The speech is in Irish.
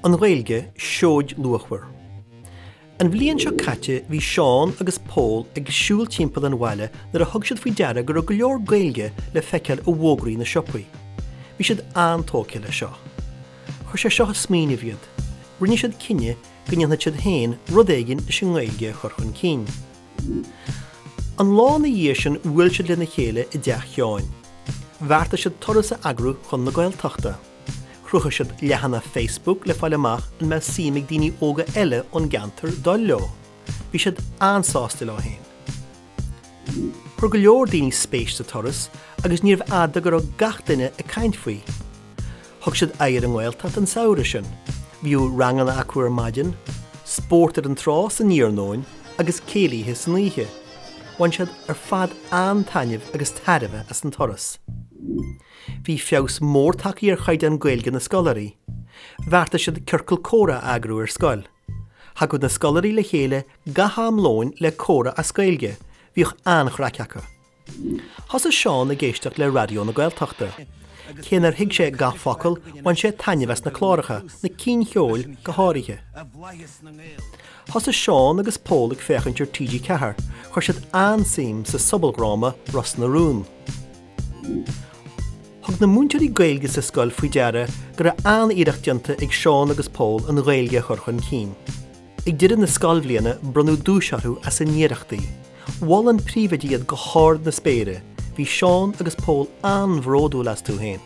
An Ghaeilge, seoid luachmhar. An bhliain seo caite bhí Seán agus Pól ag siúl timpeall an bhaile nuair a thug siad faoi deara go raibh go leor Gaeilge le feiceáil i bhfógraí na siopaí. Bhí siad an-tógtha le seo. Chuir sé seo ag smaoineamh iad. Rinne siad cinneadh go ndéanfadh siad féin rud éigin leis an nGaeilge a chur chun cinn. An lá ina dhiaidh sin bhuail siad lena chéile i dteach Sheáin. Bheartaigh siad turas a eagrú chun na Gaeltachta. Chruthaigh siad leathanach Facebook le fáil amach an mbeadh suim ag daoine óga eile ón gceantar dul leo. Bhí siad an-sásta leo féin. Chuir go leor daoine spéis sa turas agus níorbh fhada go raibh gach duine ag caint faoi. Thug siad aghaidh ar an nGaeltacht an samhradh sin. Bhíodh ranganna acu ar maidin, spórt ar an trá san iarnóin agus céilithe san oíche. Bhain siad ar fad an-taitneamh agus tairbhe as an turas. Bhí feabhas mór tagtha ar chaighdeán Gaeilge na scoláirí. Bheartaigh siad ciorcal comhrá a eagrú ar scoil. Thagadh na scoláirí le chéile gach am lóin le comhrá as Gaeilge, bhíodh an-chraic acu. Thosaigh Seán ag éisteacht le Raidió na Gaeltachta. Cé nár thuig sé gach focal, bhain sé taitneamh as na cláracha, na cinn cheoil go háirithe. Thosaigh Seán agus Pól ag féachaint ar TG4, chuir siad an-suim sa sobaldhráma Ros na Rún. Thug na múinteoirí Gaeilge sa scoil faoi deara go raibh an-iarracht déanta ag Seán agus Pól an Ghaeilge a chur chun cinn. Ag deireadh na scoilbhliana bronnadh duais orthu as a n-iarrachtaí. Mhol an príomhoide iad go hard na spéire, bhí Seán agus Pól an-bhródúil astu féin.